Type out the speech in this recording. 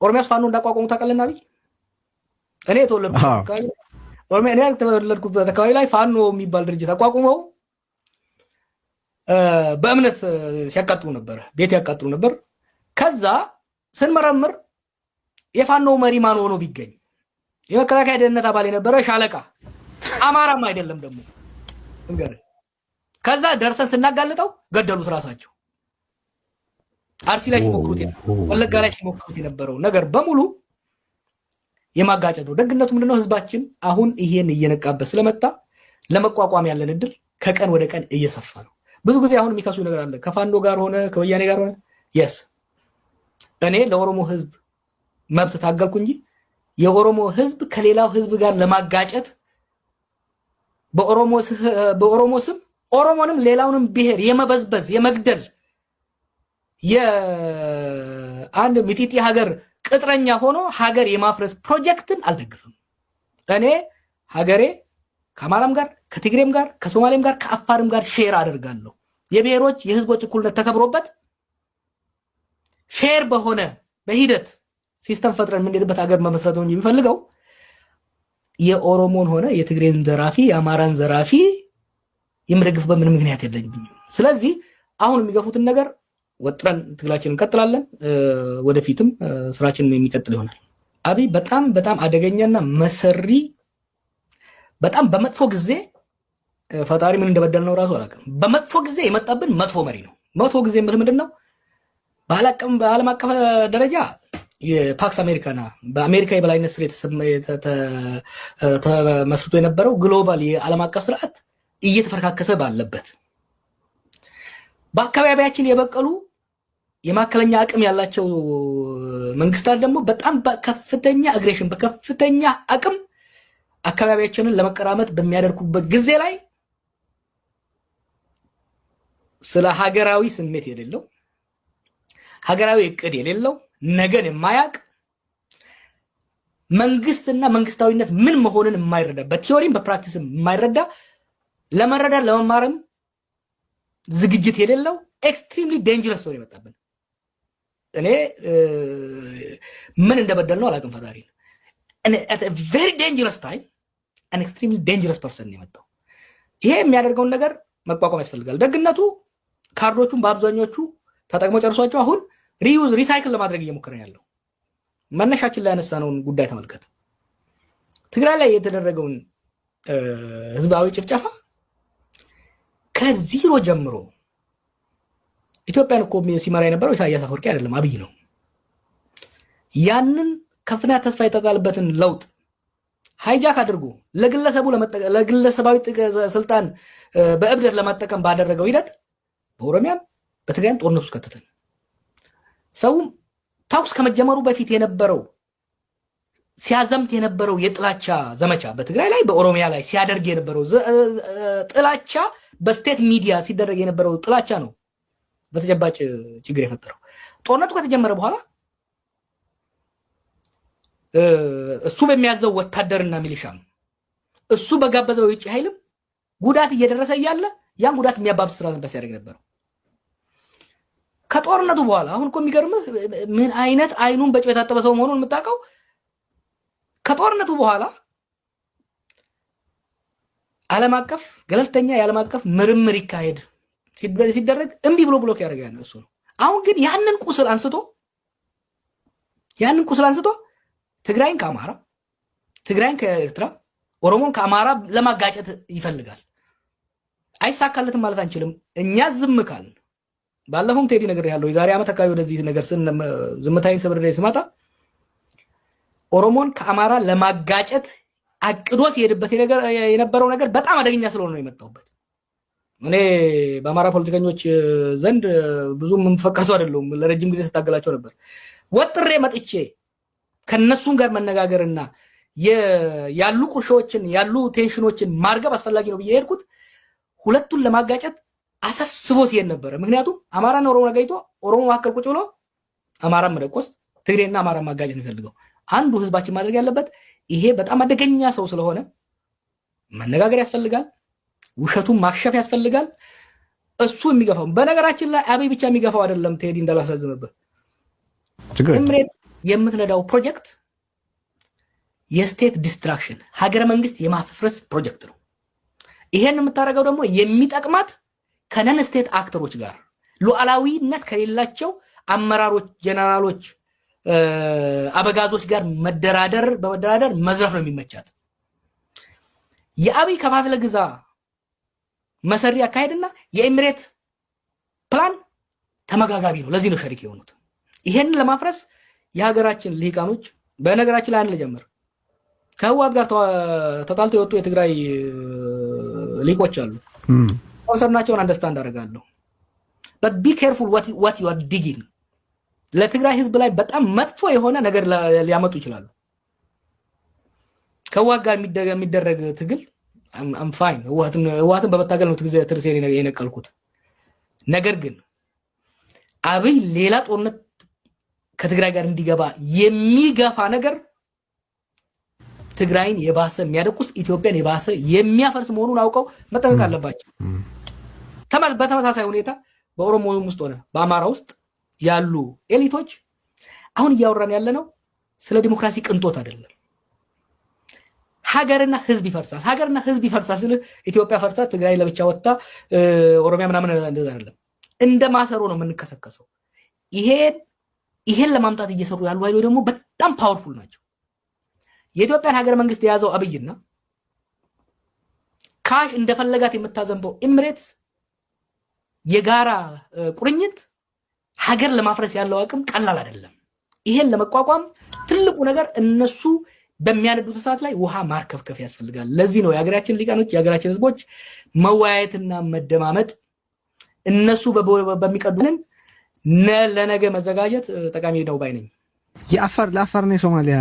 ኦሮሚያ ውስጥ ፋኖ እንዳቋቋሙ ታውቃለህ አብይ? እኔ የተወለድኩበት አካባቢ ኦሮሚያ እኔ የተወለድኩበት አካባቢ ላይ ፋኖ የሚባል ድርጅት አቋቁመው በእምነት ሲያቃጥሉ ነበር፣ ቤት ያቃጥሉ ነበር። ከዛ ስንመረምር የፋኖ መሪ ማን ሆኖ ቢገኝ የመከላከያ ደህንነት አባል የነበረ ሻለቃ፣ አማራም አይደለም ደግሞ እንገር። ከዛ ደርሰን ስናጋልጠው ገደሉት ራሳቸው። አርሲ ላይ ሲሞክሩት፣ ወለጋ ላይ ሲሞክሩት የነበረው ነገር በሙሉ የማጋጨት ነው። ደግነቱ ምንድነው? ህዝባችን አሁን ይሄን እየነቃበት ስለመጣ ለመቋቋም ያለን እድል ከቀን ወደ ቀን እየሰፋ ነው። ብዙ ጊዜ አሁን የሚከሱ ነገር አለ። ከፋኖ ጋር ሆነ ከወያኔ ጋር ሆነ yes፣ እኔ ለኦሮሞ ህዝብ መብት ታገልኩ እንጂ የኦሮሞ ህዝብ ከሌላው ህዝብ ጋር ለማጋጨት በኦሮሞ ስም ኦሮሞንም ሌላውንም ብሔር የመበዝበዝ፣ የመግደል፣ የአንድ ሚጢጢ ሀገር ቅጥረኛ ሆኖ ሀገር የማፍረስ ፕሮጀክትን አልደግፍም። እኔ ሀገሬ ከአማራም ጋር፣ ከትግሬም ጋር፣ ከሶማሌም ጋር፣ ከአፋርም ጋር share አደርጋለሁ። የብሔሮች የህዝቦች እኩልነት ተከብሮበት fair በሆነ በሂደት system ፈጥረን የምንሄድበት ሀገር መመስረት ነው እንጂ የሚፈልገው የኦሮሞን ሆነ የትግሬን ዘራፊ፣ የአማራን ዘራፊ የምደግፍበት ምንም ምክንያት የለኝም። ስለዚህ አሁን የሚገፉትን ነገር ወጥረን ትግላችንን እንቀጥላለን። ወደፊትም ስራችንን የሚቀጥል ይሆናል። አብይ በጣም በጣም አደገኛና መሰሪ፣ በጣም በመጥፎ ጊዜ፣ ፈጣሪ ምን እንደበደል ነው ራሱ አላውቅም። በመጥፎ ጊዜ የመጣብን መጥፎ መሪ ነው። መጥፎ ጊዜ የምልህ ምንድን ነው? በዓለም አቀፍ ደረጃ የፓክስ አሜሪካና በአሜሪካ የበላይነት ስር ተመስርቶ የነበረው global የዓለም አቀፍ ስርዓት እየተፈረካከሰ ባለበት፣ በአካባቢያችን የበቀሉ የማዕከለኛ አቅም ያላቸው መንግስታት ደግሞ በጣም በከፍተኛ aggression በከፍተኛ አቅም አካባቢያችንን ለመቀራመት በሚያደርጉበት ጊዜ ላይ ስለ ሀገራዊ ስሜት የሌለው፣ ሀገራዊ እቅድ የሌለው፣ ነገን የማያውቅ፣ መንግስትና መንግስታዊነት ምን መሆንን የማይረዳ፣ በቲዮሪም በፕራክቲስም የማይረዳ፣ ለመረዳት ለመማርም ዝግጅት የሌለው extremely dangerous ሰው የመጣብን። እኔ ምን እንደበደል ነው አላውቅም። ፈጣሪ at a very dangerous time an extremely dangerous person ነው የመጣው። ይሄ የሚያደርገውን ነገር መቋቋም ያስፈልጋል። ደግነቱ ካርዶቹን በአብዛኞቹ ተጠቅሞ ጨርሷቸው አሁን reuse recycle ለማድረግ እየሞከረ ያለው። መነሻችን ላይ ያነሳነውን ጉዳይ ተመልከት። ትግራይ ላይ የተደረገውን ህዝባዊ ጭፍጨፋ ከዚሮ ጀምሮ ኢትዮጵያን እኮ ሲመራ የነበረው ኢሳያስ አፈወርቂ አይደለም፣ አብይ ነው። ያንን ከፍተኛ ተስፋ የተጣለበትን ለውጥ hijack አድርጎ ለግለሰቡ ለግለሰባዊ ስልጣን በእብደት ለመጠቀም ባደረገው ሂደት በኦሮሚያም በትግራይም ጦርነት ውስጥ ከተተን። ሰውም ተኩስ ከመጀመሩ በፊት የነበረው ሲያዘምት የነበረው የጥላቻ ዘመቻ በትግራይ ላይ በኦሮሚያ ላይ ሲያደርግ የነበረው ጥላቻ፣ በ state media ሲደረግ የነበረው ጥላቻ ነው በተጨባጭ ችግር የፈጠረው። ጦርነቱ ከተጀመረ በኋላ እሱ በሚያዘው ወታደርና ሚሊሻም እሱ በጋበዘው የውጭ ኃይልም ጉዳት እየደረሰ እያለ ያን ጉዳት የሚያባብስ ስራ ነበር ሲያደርግ ነበረው። ከጦርነቱ በኋላ አሁን እኮ የሚገርምህ ምን አይነት አይኑን በጨው የታጠበ ሰው መሆኑን የምታውቀው ከጦርነቱ በኋላ ዓለም አቀፍ ገለልተኛ የዓለም አቀፍ ምርምር ይካሄድ ሲደረግ እምቢ ብሎ block ያደረገ ያለ እሱ ነው። አሁን ግን ያንን ቁስል አንስቶ ትግራይን ከአማራ፣ ትግራይን ከኤርትራ፣ ኦሮሞን ከአማራ ለማጋጨት ይፈልጋል። አይሳካለትም ማለት አንችልም። እኛ ዝም ካልን፣ ባለፈውም ቴዲ ነገር ያለው የዛሬ ዓመት አካባቢ ወደዚህ ነገር ዝምታዬን ሰብሬ ስመጣ ኦሮሞን ከአማራ ለማጋጨት አቅዶ ሲሄድበት የነበረው ነገር በጣም አደገኛ ስለሆነ ነው የመጣሁበት። እኔ በአማራ ፖለቲከኞች ዘንድ ብዙም የምፈቀር ሰው አይደለሁም። ለረጅም ጊዜ ስታገላቸው ነበር። ወጥሬ መጥቼ ከነሱም ጋር መነጋገርና ያሉ ቁርሾችን ያሉ tension ኦችን ማርገብ አስፈላጊ ነው ብዬ የሄድኩት ሁለቱን ለማጋጨት አሰፍስቦ ሲሄድ ነበረ። ምክንያቱም አማራና ኦሮሞ አጋጭቶ ኦሮሞ መካከል ቁጭ ብሎ አማራን መደቆስ፣ ትግሬና አማራን ማጋጨት ነው የሚፈልገው። አንዱ ህዝባችን ማድረግ ያለበት ይሄ በጣም አደገኛ ሰው ስለሆነ መነጋገር ያስፈልጋል። ውሸቱን ማክሸፍ ያስፈልጋል። እሱ የሚገፋው በነገራችን ላይ አብይ ብቻ የሚገፋው አይደለም። ቴዲ እንዳላስረዝምብህ ኤምሬት የምትነዳው ፕሮጀክት የ state destruction፣ ሀገረ መንግስት የማፍረስ ፕሮጀክት ነው። ይሄን የምታደርገው ደግሞ የሚጠቅማት ከ non state actor ኦች ጋር፣ ሉዓላዊነት ከሌላቸው አመራሮች፣ ጀነራሎች፣ አበጋዞች ጋር መደራደር፣ በመደራደር መዝረፍ ነው የሚመቻት። የአብይ ከፋፍለ ግዛ መሰሪ አካሄድና የኤሚሬት ፕላን ተመጋጋቢ ነው። ለዚህ ነው ሸሪክ የሆኑት። ይሄንን ለማፍረስ የሀገራችን ልሂቃኖች፣ በነገራችን ላይ አንድ ልጀምር፣ ከህወሓት ጋር ተጣልተው የወጡ የትግራይ ሊቆች አሉ። Concern ኣቸውን understand አደርጋለሁ። But be careful what you are digging። ለትግራይ ህዝብ ላይ በጣም መጥፎ የሆነ ነገር ሊያመጡ ይችላሉ። ከህወሓት ጋር የሚደረግ ትግል I'm fine። ህወሓትን በመታገል ነው ትርሴን የነቀልኩት። ነገር ግን አብይ ሌላ ጦርነት ከትግራይ ጋር እንዲገባ የሚገፋ ነገር ትግራይን የባሰ የሚያደቁስ፣ ኢትዮጵያን የባሰ የሚያፈርስ መሆኑን አውቀው መጠንቀቅ አለባቸው። በተመሳሳይ ሁኔታ በኦሮሞ ውስጥ ሆነ በአማራ ውስጥ ያሉ elite ኦች፣ አሁን እያወራን ያለነው ስለ ዲሞክራሲ ቅንጦት አይደለም። ሀገርና ህዝብ ይፈርሳል። ሀገርና ህዝብ ይፈርሳል ስልህ ኢትዮጵያ ፈርሳ ትግራይ ለብቻ ወጥታ ኦሮሚያ ምናምን እንደዛ አይደለም። እንደ ማሰሮ ነው የምንከሰከሰው። ይሄን ለማምጣት እየሰሩ ያሉ ኃይሎች ደግሞ በጣም powerful ናቸው። የኢትዮጵያን ሀገር መንግስት የያዘው አብይና cash እንደፈለጋት የምታዘንበው ኤሚሬትስ የጋራ ቁርኝት ሀገር ለማፍረስ ያለው አቅም ቀላል አይደለም። ይሄን ለመቋቋም ትልቁ ነገር እነሱ በሚያነዱት እሳት ላይ ውሃ ማርከፍከፍ ያስፈልጋል። ለዚህ ነው የሀገራችን ሊቃኖች፣ የሀገራችን ህዝቦች መወያየትና መደማመጥ፣ እነሱ በሚቀዱንን ለነገ መዘጋጀት ጠቃሚ ነው ባይ ነኝ። የአፋር ለአፋርና የሶማሊያ